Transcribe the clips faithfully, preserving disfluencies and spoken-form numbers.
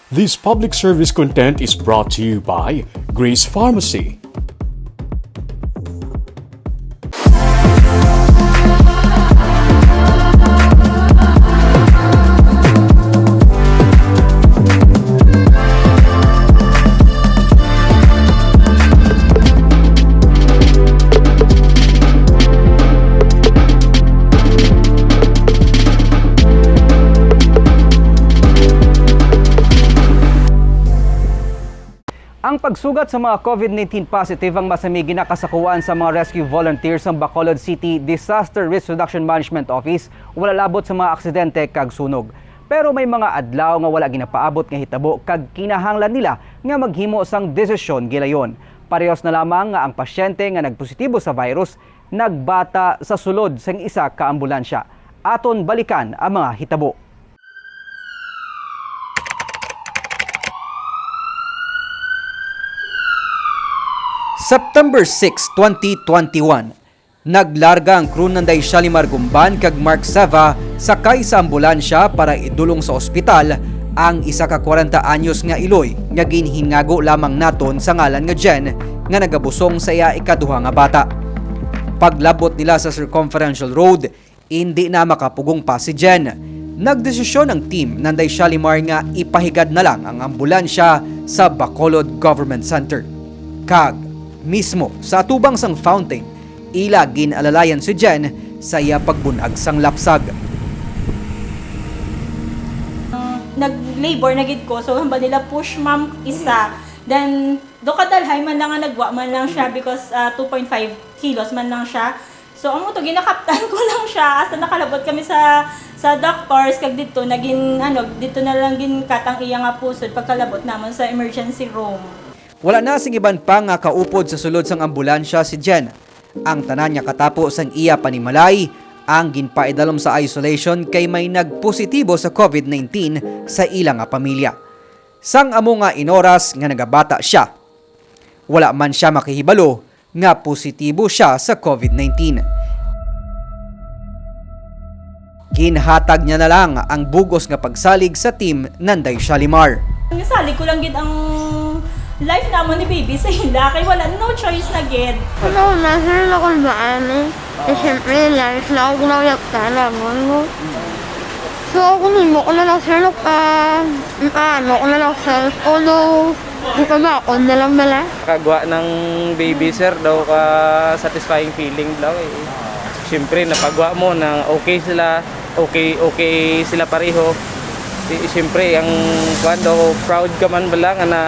This public service content is brought to you by Grace Pharmacy. Ang pagsugat sa mga COVID nineteen positive ang masami ginakasakuan sa mga rescue volunteers sa Bacolod City Disaster Risk Reduction Management Office, wala labot sa mga aksidente kag sunog. Pero may mga adlaw nga wala ginapaabot nga hitabo kag kinahanglan nila nga maghimo sang desisyon gilayon. Parehas na lamang nga ang pasyente nga nagpositibo sa virus nagbata sa sulod sang isa ka ambulansya. Aton balikan ang mga hitabo. September six, twenty twenty-one, naglarga ang crew nanday Shalimar Gumban kag Mark Seva sakay sa ambulansya para idulong sa ospital ang isa ka kwarenta anyos nga iloy nga ginhingago lamang naton sa ngalan nga Jen, nga nagabusong sa iya ikaduha nga bata. Paglabot nila sa Circumferential Road, indi na makapugong pa si Jen. Nagdesisyon ang team nanday Shalimar nga ipahigad na lang ang ambulansya sa Bacolod Government Center. Kag mismo sa atubang sang fountain, ila gin-alalayan si Jen sa iya pagbun-ag sang lapsag. Nag-labor na gid ko, so hamba nila push, ma'am, isa. Then, do kadalhay man lang nga nagwa man lang siya because ah, two point five kilos man lang siya. So, amo to, ginakaptan ko lang siya. Hasta nakalabot kami sa sa doctors, kag dito, naging, ano, dito na lang ginkat ang iya nga pusod pagkalabot namon sa emergency room. Wala na sing iban pa nga kaupod sa sulod sang ambulansya si Jen. Ang tanan nga katapo sang iya panimalay ang ginpaidalom sa isolation kay may nagpositibo sa COVID nineteen sa ila nga pamilya. Sang amo nga inoras nga nagabata sia, wala man sia makahibalo nga positibo sia sa COVID nineteen. Ginhatag niya na lang ang bug-os nga pagsalig sa Team Nanday Shalimar. Nasalig ko lang gid ang life namon ni baby sa ila kay wala, no choice na gid. Ano na, sir, na kung maani. Eh, siyempre, life lang ako lang yung talagon mo. So, ako nimo ko na lang, sir, naka, ano ko na lang, sir, ulo. Di pa ba ako na lang bala? Kagwa ng baby, sir, daw ka satisfying feeling daw eh. Siyempre, napagwa mo na okay sila, okay, okay sila pareho. Si, siyempre, ang kuwan daw, proud ka man bala nga na,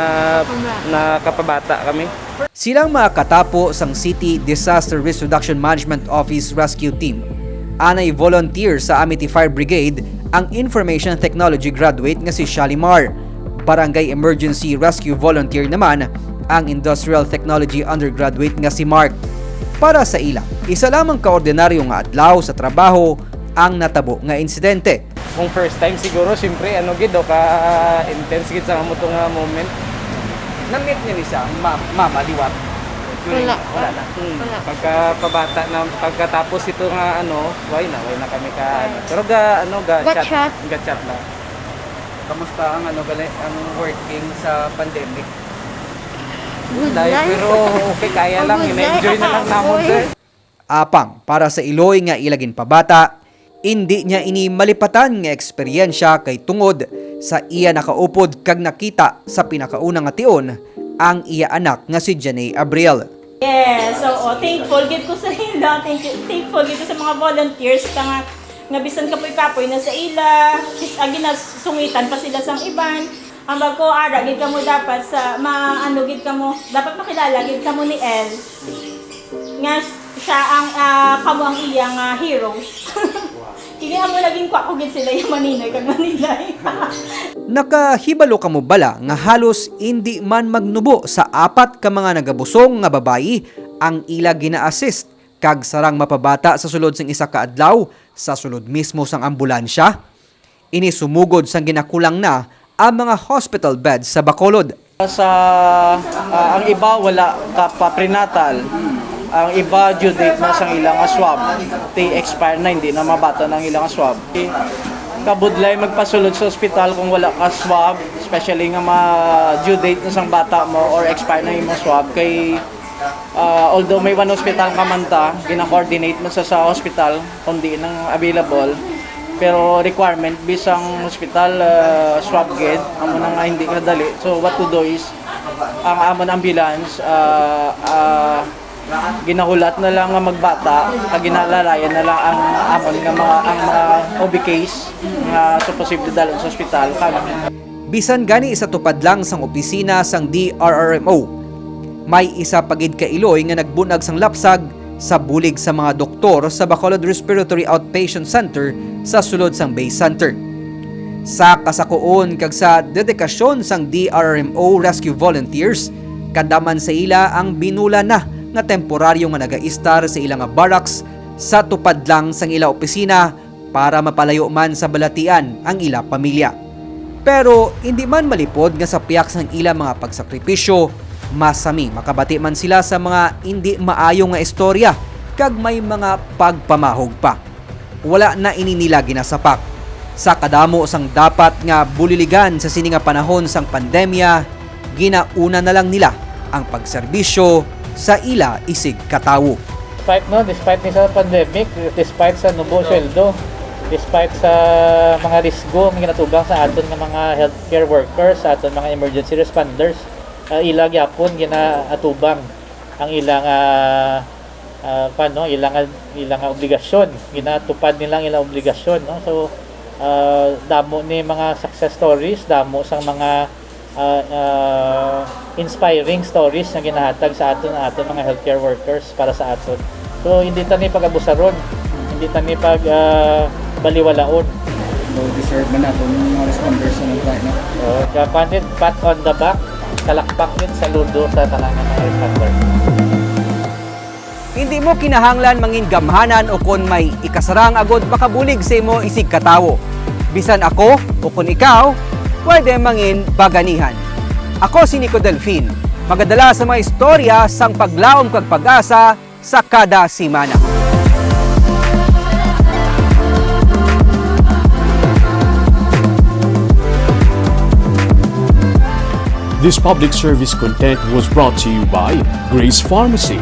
nakapabata kami. Silang mga katapo sang City Disaster Risk Reduction Management Office Rescue Team, anay volunteer sa Amity Fire Brigade ang Information Technology graduate nga si Shalimar. Barangay Emergency Rescue Volunteer naman ang Industrial Technology undergraduate nga si Mark. Para sa ila, isa lamang ka ordinaryo nga adlaw sa trabaho ang natabo nga insidente. Kung first time siguro, siyempre, ano gid, o ka intense gid sa amo to nga moment. Na-meet niyo ni siya, ang ma- mama, liwat? During- Wala. Wala na. Hmm. Wala. Pagka pabata na, pagkatapos ito nga ano, why na, why na kami ka, ano. Pero ga, ano, ga, Ga chat, chat. Ga chat lang. Kamusta ang ano gali, ang working sa pandemic? Good Dahil, life. Pero okay, kaya lang, ina-enjoy na lang namon, sir. Apang para sa iloy nga ila ginpabata, indi niya ini malipatan nga eksperyensya kay tungod sa iya nakaupod kag nakita sa pinakauna nga tion ang iya anak nga si Janay Abril. Yes, oo. Thankful gid ko sa ila. Thank you. Thankful gid ko sa mga volunteers nga nga bisan kapoy-kapoy na sa ila, is agi na sungitan pa sila sang iban. Ang bag ko ara gid kamo dapat sa maano gid kamo, dapat makilala gid kamo ni El. Nga siya ang ah, kamo ang iya nga heroes. Kini amo naging kwa ko gid sila yung maninay kag maninay. Nakahibalo kamo bala nga halos indi man magnubo sa apat ka mga nagabusong nga babayi ang ila gina-assist kag sarang mapabata sa sulod sing isa ka adlaw sa sulod mismo sang ambulansya? Ini sumugod sang ginakulang na ang mga hospital beds sa Bacolod. Sa ah, ang iba wala ka pa prenatal, ang iba due date na sang ilang swab, ti expire na, hindi na mabata ang ilang swab. Kabudlay magpasulod sa ospital kung wala ka swab, especially nga ma-due date na sang bata mo or expire na imong swab. Kay, ah, although may one hospital ka man ta, gina-coordinate man sa, sa hospital kung di nang available. Pero requirement bisang hospital, ah, swab gid, amo na nga hindi kadali. So what to do is, ang amon ambulance, ah, ah, ginahulat na lang nga magbata, kag ginalalayan na lang ang amon nga mga, ang mga O B case nga so posible dalon sa ospital. Kag Bisan gani sa tupad lang sang opisina sang D R R M O, may isa pa gid ka iloy nga nagbunag sang lapsag sa bulig sa mga doktor sa Bacolod Respiratory Outpatient Center sa sulod sang Bay Center. Sa kasakuon kag sa dedikasyon sang D R R M O rescue volunteers, kada man sa ila ang binula na nga temporaryo nga nagaistar sa ila nga barracks sa tupad lang sang ila opisina para mapalayo man sa balatian ang ila pamilya. Pero hindi man malipod nga sa piyak sang ila mga pagsakripisyo, masami makabati man sila sa mga indi maayo nga istorya kag may mga pagpamahog pa. Wala na ini nila ginasapak. Sa kadamo sang dapat nga buliligan sa sini nga panahon sang pandemya, ginauna na lang nila ang pagserbisyo sa ila isig katawo. Despite, no, despite ni sa pandemic, despite sa nubo sweldo, despite sa mga risgo nga ginatubang sa aton nga mga healthcare workers, sa aton mga emergency responders, ah, ila gyapon ginaatubang ang ilang, ah, ah, kuwan, no, ilang, ilang obligasyon, ginatupad nila ang ilang obligasyon, no? So, ah, damo ni mga success stories, damo sang mga, ah, ah, inspiring stories nga ginahatag sa aton, aton mga healthcare workers para sa aton. So, hindi ta ni pag-abusaron, hindi ta ni pag, ah, baliwalaon. So, deserve man nato ng mga responders sa mga client, no? Oh, kaya, kuwan, pat on the back, kalakpak yun, saludo sa tanan ng mga responder. Hindi mo kinahanglan mangin gamhanan o kon may ikasarang agod makabulig sa imo isig katawo. Bisan ako o kon ikaw, pwede mangin baganihan. Ako si Nico Delfin, magadala sa mga istorya sang paglaom kag pag-asa sa kada semana. This public service content was brought to you by Grace Pharmacy,